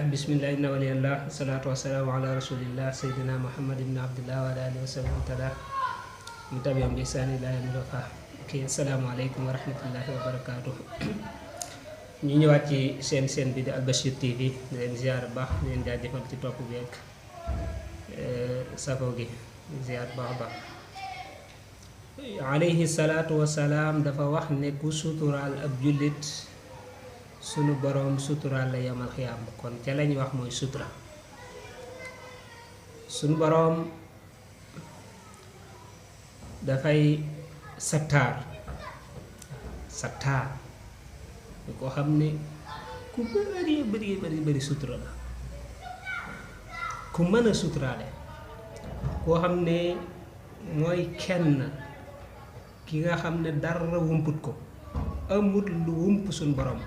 bismillah inna waliyallah salatu wassalamu ala rasulillah sayyidina muhammad ibn abdullah wa ala alihi wa sahbihi tada mutabi'an bi ihsan ila yawmil wafa. Ok, assalamu alaykum wa rahmatullahi wa barakatuh. ñu ñëwaat ci seen bi di Al Bachir TV di leen ziar baax di leen jaajëfal ci topp bi ak safo gi ziar baax alayhi salatu wassalam dafa wax ne ku sutural ab jullit sunu borom sutural la yamal xiyam. kon ca lañ wax mooy sutura. sunu borom dafay sattaar ko xam ne ku bari sutura la, ku mën a suturaale, koo xam ne mooy kenn ki nga xam ne dara wumput ko, amul lu wump suñ borom.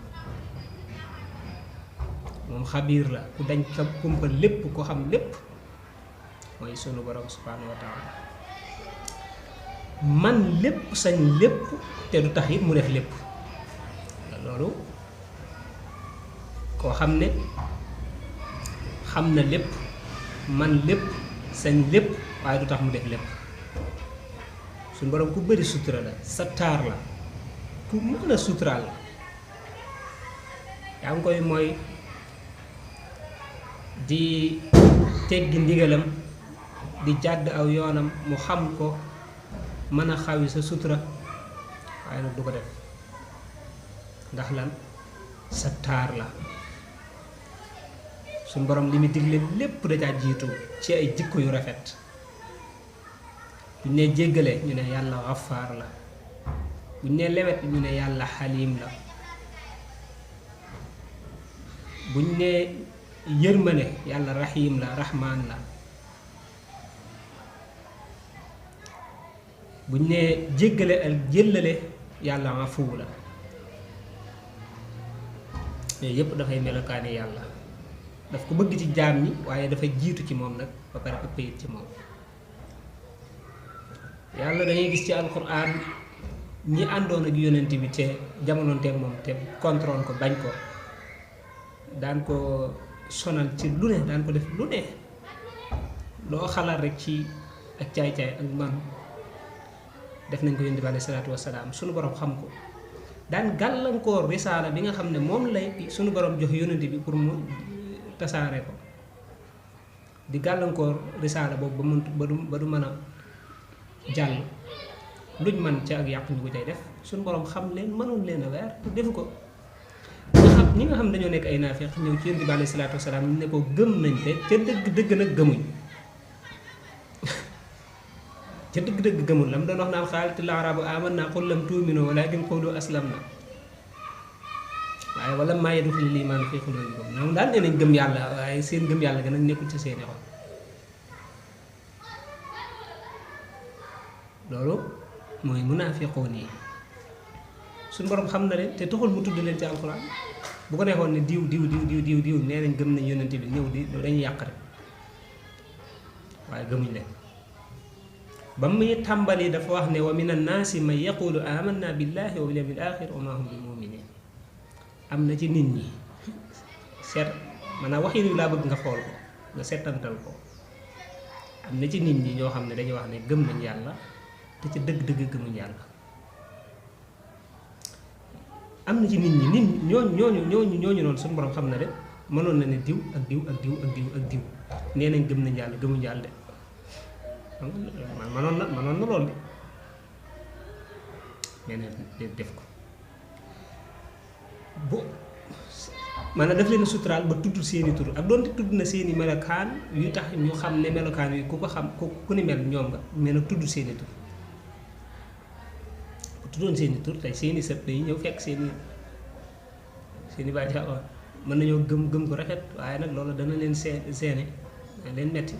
moom xabiir la, ku dañ ka kumpa lépp, ko xam lépp mooy sunu borom subhanahu wa taala. man lépp sañ lépp te du tax it mu def lépp. loolu koo xam ne xam na lépp, man lépp, sañ lépp, waaye du tax mu def lépp. suñu borom ku bëri sutura la, sattaar la, ku mën a suturaal la. yaa ngi koy mooy di teggi ndigalam, di jàdd aw yoonam, mu xam ko, mën a xawi sa sutura, waaye nag du ko def. ndax lan? sattaar la. suñu borom li muy digle lépp da caa jiitu ci ay jikko yu rafet. buñ ne jéggale ñu ne yàlla xafaar la, buñ ne lewet ñu ne yàlla xaliim la, buñ ne yërmane yàlla raxiim la, raxmaan la, buñ ne jéggale ak jëllale yàlla afuw la. yooyu yëpp dafay melokaani yàlla, daf ko bëgg ci jaam ñi, waaye dafa jiitu ci moom nag ba pare ëpp it ci moom. yàlla dañuy gis ci alquran ñi àndoon ak yonent bi te jamonoonteeg moom te contrôle ko, bañ ko, daan ko sonal ci lu ne, daan ko def lu ne, loo xalaat rek ci ak caay-caay ak man def nañ ko yonent bi alayhi salaatu wasalaam. sunu borom xam ko, daan gàllankoor risaala bi nga xam ne moom lay sunu borom jox yonent bi pour mu tasaare ko, di gàllankoor risaala boobu ba du mën a jàll. luñ man ca ak yàq ñu ko cay def. sunu borom xam leen, mënoon leen a weer defu ko. ñi nga xam dañoo nekk ay naafeq ñëw ci yonent bi alayhi salaatu wasalaam ñu ne ko gëm nañ te ca dëgg nag gëmuñ. ca dëgg gëmul lam doon wax naan xaalatil arabu amanna qul lam tu'minu walakin qulu aslamna, waaye wala maa yadxulul iimaanu fii quluubikum. ñoom daal nee nañ gëm yàlla, waaye seen gëm yàlla ga nag nekkul ci seeni xol. loolu mooy munaafiqoon yi. suñu borom xam na leen te taxul mu tudd leen ci alxuraan. bu ko neexoon ne diw nee nañ gëm nañ yonent bi, ñëw di dañuy yàq rek, waaye gëmuñ leen. ba muy tàmbali dafa wax ne wa min annaasi man yaqulu amanna billahi wa bil yawmil axir wa ma hum bi muminin. am na ci nit ñi, seet maanaam waxin wi laa bëgg nga xool ko, nga seetantal ko. am na ci nit ñi ñoo xam ne dañuy wax ne gëm nañ yàlla te ci dëgg gëmuñ yàlla. am na ci nit ñi ñooñu noonu suñu borom xam na de, mënoon na ne diw ak diw nee nañ gëm nañ yàlla, gëmuñ yàlla de. mënoon na lool de, nee na def ko bu maanaam daf leen suturaal ba tudd seeni tur, ak doonte tudd na seeni melokaan yu tax ñu xam ne melokaan yi ku ko xam ku ni mel ñoom nga, mais nag tudd seeni tur. bu tuddoon seeni tur tey seeni sët day ñëw fekk seeni bàyyi mën nañoo gëm ko rafet, waaye nag loolu dana leen seene dana leen metti.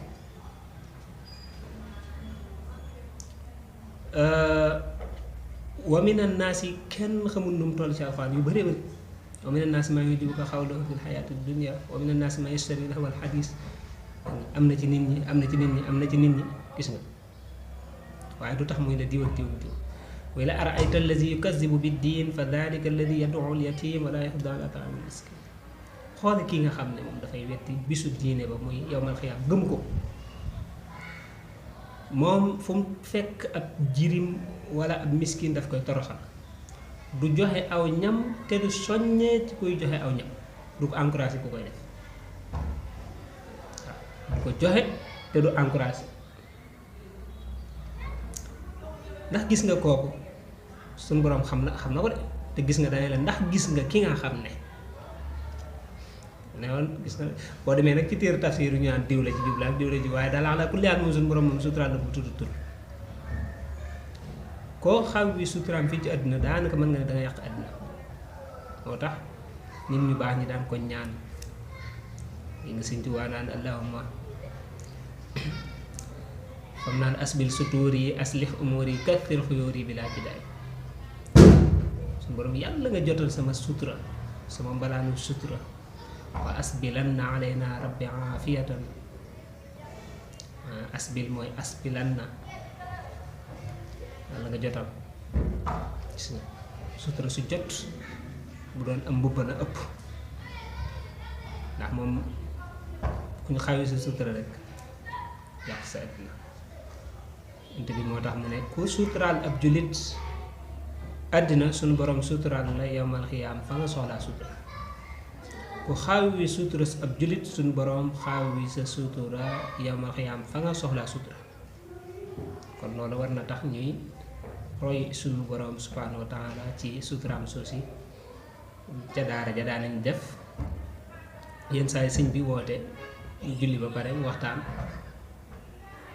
wa minan naasi kenn xamul nu mu toll ci alxuraan yu bëree bëri. wa minan naasi man yu'jibuka qawluhu fil hayaati dunya wa minan naasi man yashtari lahwal hadiis. am na ci nit ñi gis nga, waaye du tax muy ne diw ak diw. وإلى أرأيت الذي يكذب بالدين فذلك الذي يدعو اليتيم ولا يحض على طعام المسكين xoole kii nga xam ne moom dafay wetti bisu diine ba muy yowmal xiyaam gëm ko moom fu mu fekk ab jirim wala ab miskin daf koy toroxal du joxe aw ñam te du soññee ci kuy joxe aw ñam du ko encouragé ku koy def waaw du ko joxe te du encouragé ndax gis nga kooku suñu borom xam na ko de te gis nga dane la ndax gis nga ki nga xam ne ne woon gis nga boo demee nag ci téere tafsir ñu naan diw la ci jublu ak diw la ci waaye daal ala kulli haal moom suñu borom moom suturaal na bu tudd tur koo xaw bi suturaam fii ci àdduna daanaka mën nga ne da nga yàq àdduna moo tax nit ñu baax ñi daan ko ñaan yi nga Sëñ Tuubaa naan allahumma fam naan asbil sutuur yi aslih umuur yi kathir xuyóor yi bilaa bidaay suñu borom yàlla nga jotal sama sutura sama mbalaanu sutura wa asbilanna alayna rabbi aafiyatan asbil mooy asbilanna yàlla nga jotal gis nga sutura su jot bu doon am mbubb na ëpp ndax moom ku ñu xawee sa sutura rek yàq sa àddina int bi moo tax mu ne ku suturaal ab jullit àddina suñu borom suturaal la yowmal xiyaam fa nga soxlaa sutura ku xaawi sutura ab jullit suñu borom xaawi sa sutura yowmal xiyaam fa nga soxlaa sutura kon loolu war na tax ñuy roy suñu borom subhanahu wa taala ci suturaam soosi ca daara ja daanañ def yenn saa yi sëñ bi woote julli ba pare mu waxtaan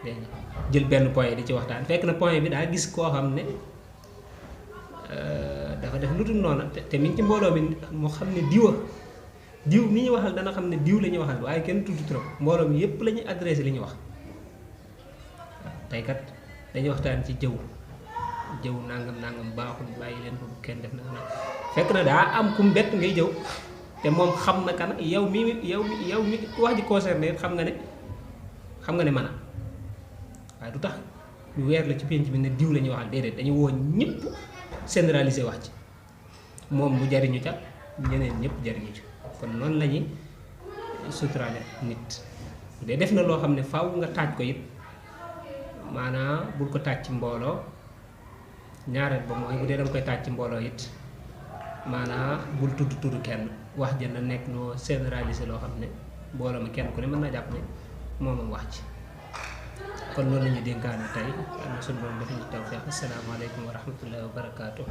dégg nga jël benn point di ci waxtaan fekk na point bi daa gis koo xam ne dafa def lu dul noonu te mi ngi ci mbooloo mi moo xam ne diw mi ñu waxal dana xam ne diw la ñuy waxal waaye kenn tudd trop mbooloo mi yépp la ñuy adressé li ñuy wax waaw tey kat dañuy waxtaan ci jëw nangam baaxul bàyyi leen ko kenn def na fekk na daa am kum bett ngay jëw te moom xam na kan yow mi wax ji concerné xam nga ne mën a waaye du tax ñu weer la ci penc bi ne diw la ñuy waxal déedéet dañu woo ñëpp généraliser wax ci moom mu jariñu ca ñeneen ñëpp jariñu ci kon noonu la ñuy suturaale nit bu dee def na loo xam ne faaw nga taaj ko it maanaam bul ko taaj ci mbooloo ñaareel ba mooy bu dee danga koy taaj ci mbooloo it maanaam bul tudd kenn wax ja na nekk noo généraliser loo xam ne mbooloo mi kenn ku ne mën naa jàpp ne moomam wax ci kon loolu la ñuy dénkaane tey am na sunu borom def ñu tawfeex asalaamaaleykum wa rahmatullahi wa barakaatu.